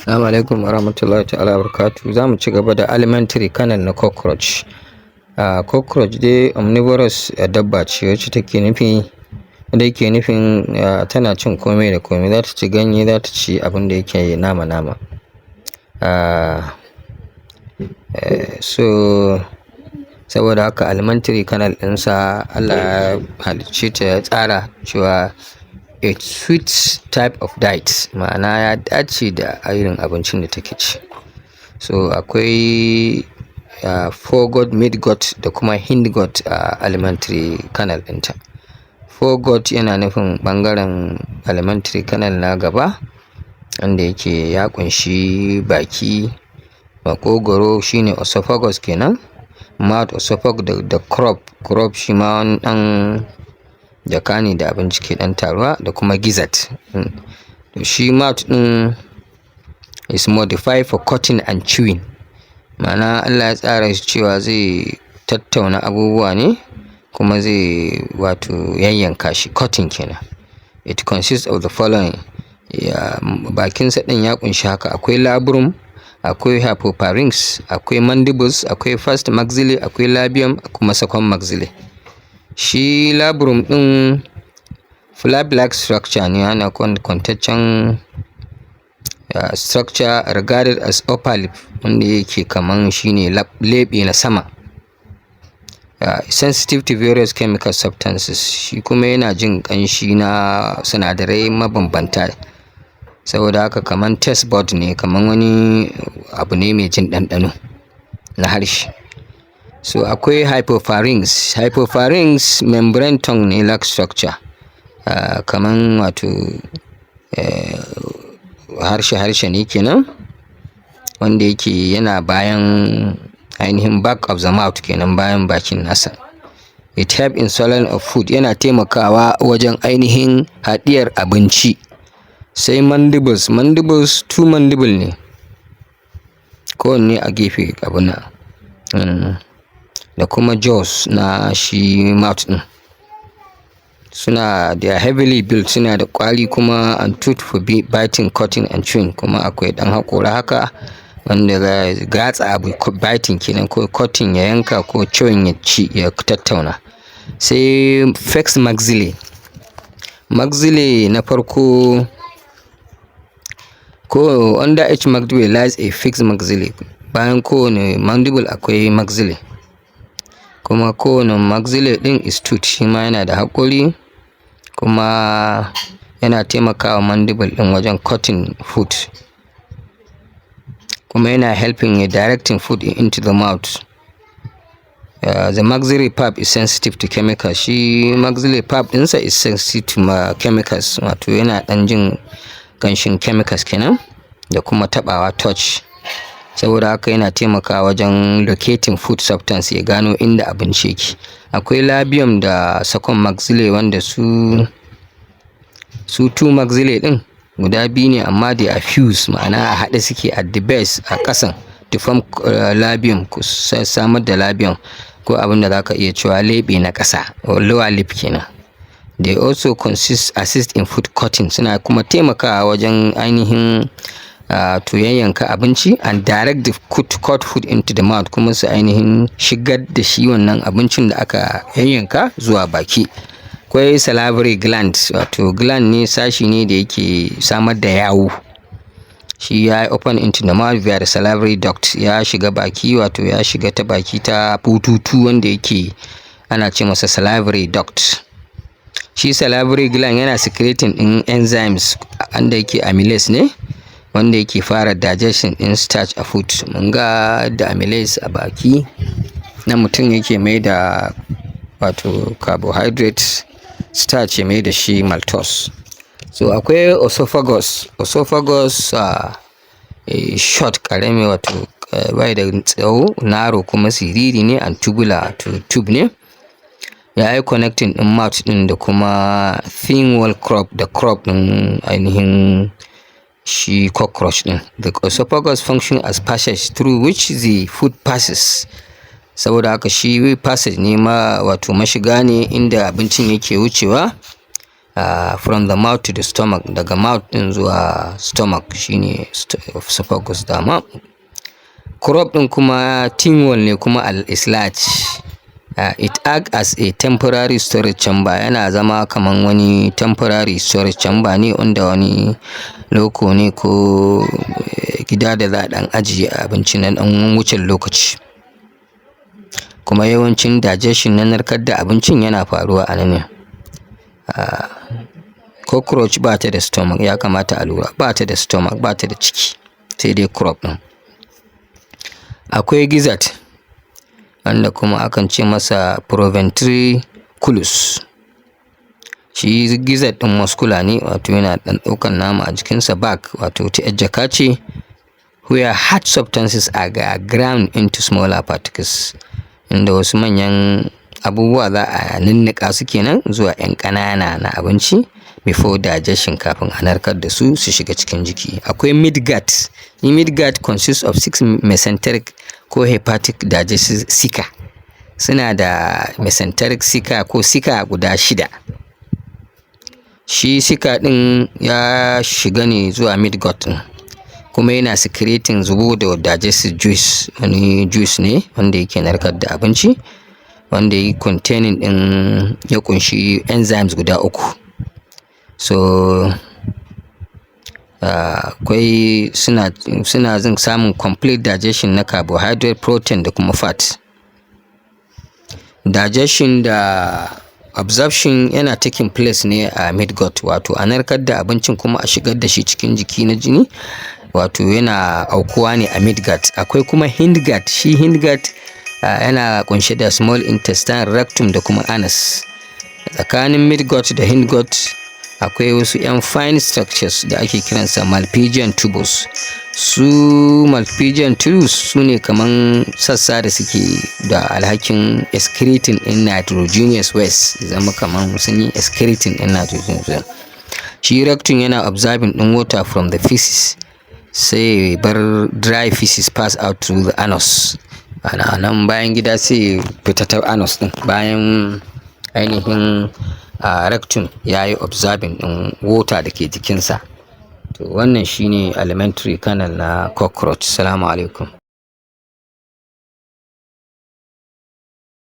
Assalamu alaikum warahmatullahi ta'ala wabarakatuh. Za mu ci gaba da alimentary canal na cockroach. Cockroach dai omnivorous dabba ce wacce take nufi da yake nufin tana cin komai da komai. Za ta ci ganye, za ta ci abin da yake nama-nama. So saboda haka alimentary canal ɗinsa, Allah ya halicce ta, ya tsara cewa a sweet type of diet, ma'ana ya dace da irin abincin da take ci. So akwai foregut, midgut da kuma hindgut a alimentary canal ɗinta. Foregut yana nufin ɓangaren alimentary canal na gaba, wanda yake ya ƙunshi baki, maƙogwaro, shine esophagus kenan, mouth, esophagus da crop. Crop shi ma wani ɗan jaka ne da abinci ke ɗan taruwa, da kuma gizzard. To, shi mouth ɗin is modified for cutting and chewing. Ma'ana, Allah ya tsara shi cewa zai tattauna abubuwa ne kuma zai wato yayyanka shi, cutting kenan. It consists of the following. Ya bakinsa ɗin ya ƙunshi haka: akwai labrum, akwai hypopharynx, akwai mandibles, akwai first maxillae, akwai labium, kuma second maxillae. Shi labrum ɗin flap-like structure ne, ana kwantaccen structure regarded as upper lip, wanda yake kaman shine leɓe na sama. Sensitive to various chemical substances, shi kuma yana jin ƙanshi na sinadarai mabambanta. Saboda haka kaman taste bud ne, kaman wani abu ne mai jin ɗanɗano na harshe. So akwai hypopharynx. Hypopharynx membrane tongue ne like structure. Kaman wato harshe-harshe ne kenan, wanda yake yana bayan ainihin back of the mouth kenan, bayan bakin nasa. It help in swallowing of food, yana taimakawa wajen ainihin haɗiyar abinci. Sai mandibles. Mandibles, two mandible ne, kowanne a gefe abun nan, da kuma jaws na shi mouth ɗin. Suna, they are heavily built, suna da ƙwari kuma, and tooth for biting, cutting and chewing. Kuma akwai ɗan haƙora haka wanda za gatsa abu, biting kenan, ko cutting ya yanka, ko chewing ya ci, ya tattauna. Sai first maxillae. Maxillae na farko ko under each mandible lies a fixed maxillae. Bayan kowane mandible akwai maxillae. Kuma kowane maxillae ɗin is tooth, shi ma yana da haƙori, kuma yana taimakawa mandible ɗin wajen cutting food. Kuma yana helping in directing food into the mouth. The maxillary palp is sensitive to chemicals. Shi maxillary palp ɗinsa is sensitive to chemicals, wato yana ɗan jin ƙanshin chemicals kenan, da kuma taɓawa, touch. Saboda haka yana taimakawa wajen locating food substance, ya gano inda abinci yake. Akwai labium da second maxillae, wanda su two maxillae ɗin guda biyu ne, amma they are fused, ma'ana a haɗe suke at the base, a ƙasan, to form labium, samar da labium, ko abin da zaka iya cewa leɓe na ƙasa, lower lip kenan. They also consist assist in food cutting, suna kuma taimakawa wajen ainihin to yayyanka abinci, and direct the cut food into the mouth, kuma su ainihin shigar da shi wannan abincin da aka yayyanka zuwa baki. Akwai salivary gland, wato gland ne, sashi ne da yake samar da yawu. Shi ya open into the mouth via the salivary duct, ya shiga baki, wato ya shiga ta baki ta bututu wanda yake ana ce masa salivary duct. Shi salivary gland yana secreting ɗin enzymes wanda yake amylase ne, wanda yake fara digestion ɗin starch a food. Mun ga da amylase a baki na mutum yake mai da wato carbohydrate starch, ya mai da shi maltose. So akwai esophagus. Esophagus short, ƙarami, wato bai da tsawo, narrow kuma siriri ne, and tubular, wato tube ne. Ya yi connecting ɗin mouth ɗin da kuma thin wall crop, da crop ɗin ainihin shi cockroach ɗin. The esophagus function as passage through which the food passes. Saboda haka shi passage ne ma, wato mashiga ne inda abincin yake wucewa. From the mouth to the stomach, daga mouth ɗin zuwa stomach shine esophagus dama. Crop ɗin kuma thin wall ne kuma is large. It act as a temporary storage chamber, yana zama kaman wani temporary storage chamber ne wanda wani loko ne ko gida da za a ɗan ajiye abinci na ɗan wucin lokaci. Kuma yawancin digestion na narkar da abincin yana faruwa a nan ne. Cockroach ba ta da stomach, ya kamata a lura, ba ta da stomach, ba ta da ciki, sai dai crop ɗin. Akwai gizzard wanda kuma akan ce masa proventriculus. Shi gizzard ɗin muscular ne, wato yana ɗan ɗaukan nama a jikinsa, bag, wato wata ‘yar jaka ce where hard substances are ground into smaller particles, inda wasu manyan abubuwa za a ninniƙa su kenan zuwa ‘yan ƙanana na abinci before digestion, kafin a narkar da su su shiga cikin jiki. Akwai midgut. Shi midgut consists of six mesenteric ko hepatic digestive caeca. Suna da mesenteric caeca ko caeca guda shida. Shi caeca ɗin ya shiga ne zuwa midgut ɗin, kuma yana secreting, zubo da digestive juice, wani juice ne wanda yake narkar da abinci, wanda yake containing ɗin, ya ƙunshi enzymes guda uku. So akwai suna jin samun complete digestion na carbohydrate, protein da kuma fat. Digestion da absorption yana taking place ne a midgut, wato a narkar da abincin kuma a shigar da shi cikin jiki na jini, wato yana aukuwa ne a midgut. Akwai kuma hindgut. Shi hindgut yana kunshe da small intestine, rectum da kuma anus. Tsakanin midgut da hindgut akwai wasu 'yan fine structures da ake kiransa Malpighian tubules. Su Malpighian tubules su ne kaman sassa da suke da alhakin excreting in nitrogenous waste, zama kaman sun yi excreting in nitrogenous waste. Shi rectum yana absorbing ɗin water from the feces, sai bar dry feces pass out through the anus. Ana nan bayan gida sai fita ta anus ɗin bayan ainihin a rectum ya yi absorbing ɗin water da ke jikinsa. To, wannan shine alimentary canal na cockroach. Salamu alaikum.